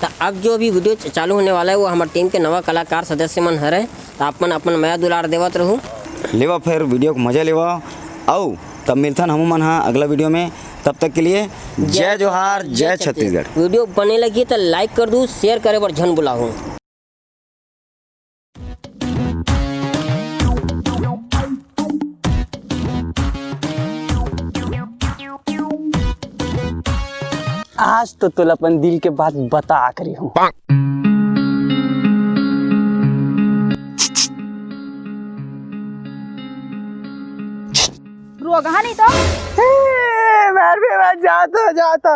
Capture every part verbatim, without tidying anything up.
त अब जो भी वीडियो च-, चालू होने वाला है, वो हमर टीम के नवा कलाकार सदस्य मन हरे। त आप मन अपन मया दुलार देवत रहू। लेवा फिर वीडियो के मजा लेवा, अउ तब मिलथन हमू मन हा अगला वीडियो में। तब तक के लिए जय जोहार, जय छत्तीसगढ़। वीडियो बने लगी त लाइक कर दू, शेयर करे बर झन भुलाहू। आज तो तोला अपन दिल के बात बता के रही हूँ। रोगहा नहीं तो। ए, मार भी मत, जाता, जाता।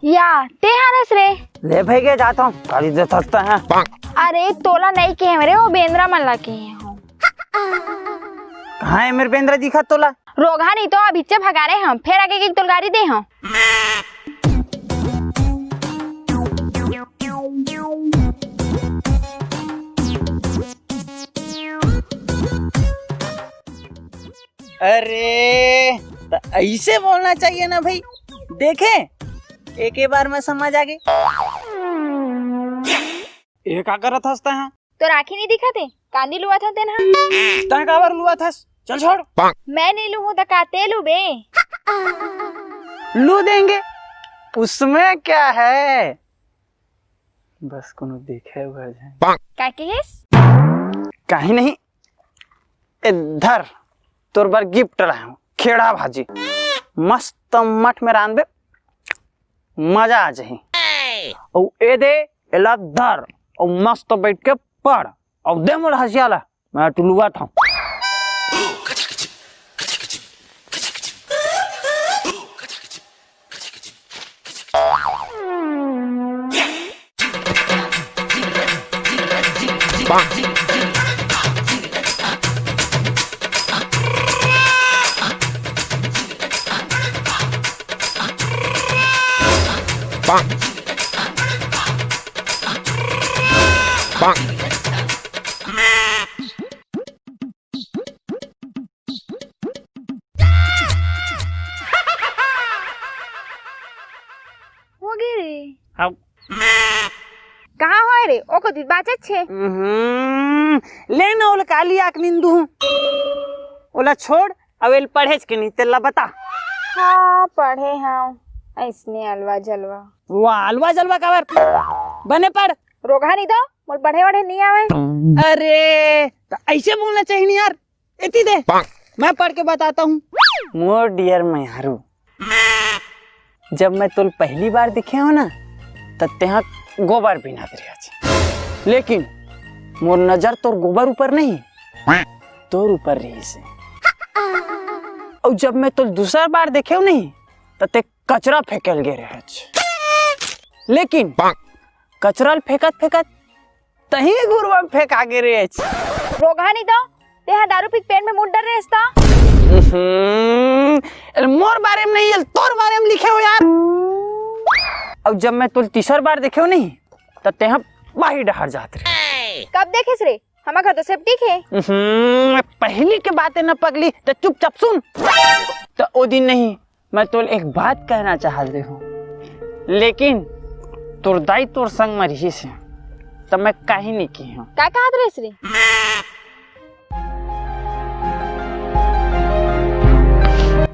या, ते हारस रे। ले भाई के जाता हूँ, गाली दे सकता है। अरे, तोला नहीं कहे रे, वो बेंदरा मन ला कहे हूँ। कहाँ है मेरे बेंदरा दिखा तोला? रोगहा नहीं तो, अब इच्चे भगारे हम, फिर आगे की तोल गारी दे हम। अरे, त ऐसे बोलना चाहिए ना भाई। देखे, एक ही बार में समझ आ गई। ये का करत हस तैं हा? तोर आँखी नहीं दिखत हे? कांदी लुवत हन तेन हा। तैं काबर लुवत हस? चल छोड़। मैं नहीं लूहूँ त का ते लूबे? लू देंगे, उसमें क्या है? बस कोनो देखे भर जाए। का कहिस? कहीं नहीं। ए धर, तोर बर गिफ्ट लाए हूँ, खेड़ा भाजी। मस्त मठ में रांधबे, मजा आ जाही। अउ ए दे, एला धर, अउ मस्त बैठ के पढ़, अउ दे मोला हंसिया ला, मैं टुलुआ था। हो गे रे। हाँ। कहाँ होय रे? ओ कोती बाचत छे। हम्म, ले ना ओला काली आक निंदू। ओला छोड़, अब एल पढ़ेच के नहीं, तेला बता। हाँ, पढ़े हूँ। ऐसने अलवा जलवा। वाह, अलवा जलवा काबर? बने पढ़। रोगहा नहीं तो, मोर पढ़े वढ़े नहीं आवे। अरे, त ऐसे बोलना चाहिए नहीं यार। एती दे, मैं पढ़ के बताता हूँ। मोर डियर मयारू, जब मैं तोल पहली बार देखे हो ना, त तेहा गोबर बिनात रहिस। लेकिन मोर नजर तोर गोबर ऊपर नहीं, तोर ऊपर रहिस। अउ जब मैं तोल दूसर बार देखे हो नहीं, त ते कचरा फेंकल गे रहिस। लेकिन कचरा ल फेंकत फेंकत तही घुरवा में फेंका गे रहिस। रोगहा नहीं तो, तेहा दारू पी के पेट में मुड़ डर रहिस त। हम्म, एल मोर बारे में नहीं, एल तोर बारे में लिखे हो यार। अब जब मैं तोल तीसर बार देखे हो नहीं, त तेहा बाही डहर जात रहे। कब देखेस रे? हमर घर तो सेप्टिक हे। हम्म, पहली के बातें न पगली, त चुपचाप सुन। त ओ दिन नहीं, मैं तोल एक बात कहना चाहत रहे हूँ, लेकिन तोर दाई तोर संग म रहिस हे, त मैं काही नहीं की हूँ। का कहत रहिस रे?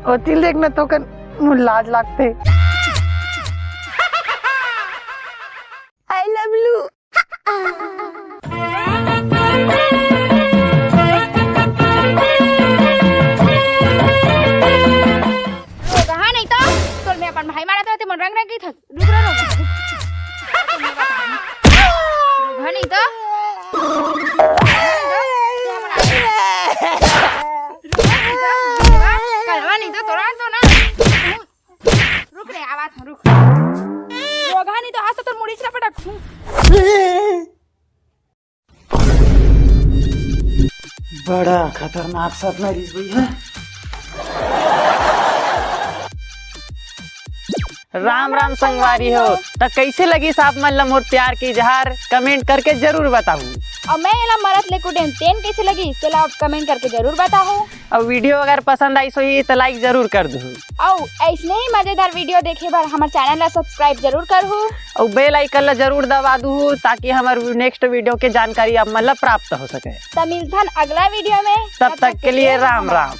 ओती देख न तो कन मोर लाज लागथे। I love you। रोगहा नहीं तो, तोल में अपन भाई मारा तो ते मन रंग रंग की था। रुक, रुक, रुक। रोगहा नहीं तो। रोगहा नहीं तो, तोरा तो ना। रुक रे, आवाज रुक। रोगहा नहीं तो, आज तो तोर मुड़ी चला पटक। बड़ा खतरनाक सपना रिस भैया। राम राम संगवारी हो, त कैसे लगिस आप मन ल मोर प्यार के इजहार, कमेंट करके जरूर बताहू। अउ मैं एला मरत ले कुटेन, तेन कइसे लगिस, तेला आप comment करके जरूर बताहू। अउ video अगर पसंद आइस होही, त like जरूर कर दुहू। अउ अइसने ही मजेदार video देखे बर हमर channel ला subscribe जरूर करहू। अउ bell icon ला जरूर दबा दुहू, ताकि हमर next video के जानकारी आप मन ला प्राप्त हो सके। त मिलथन अगला video में। तब तक के लिए राम राम।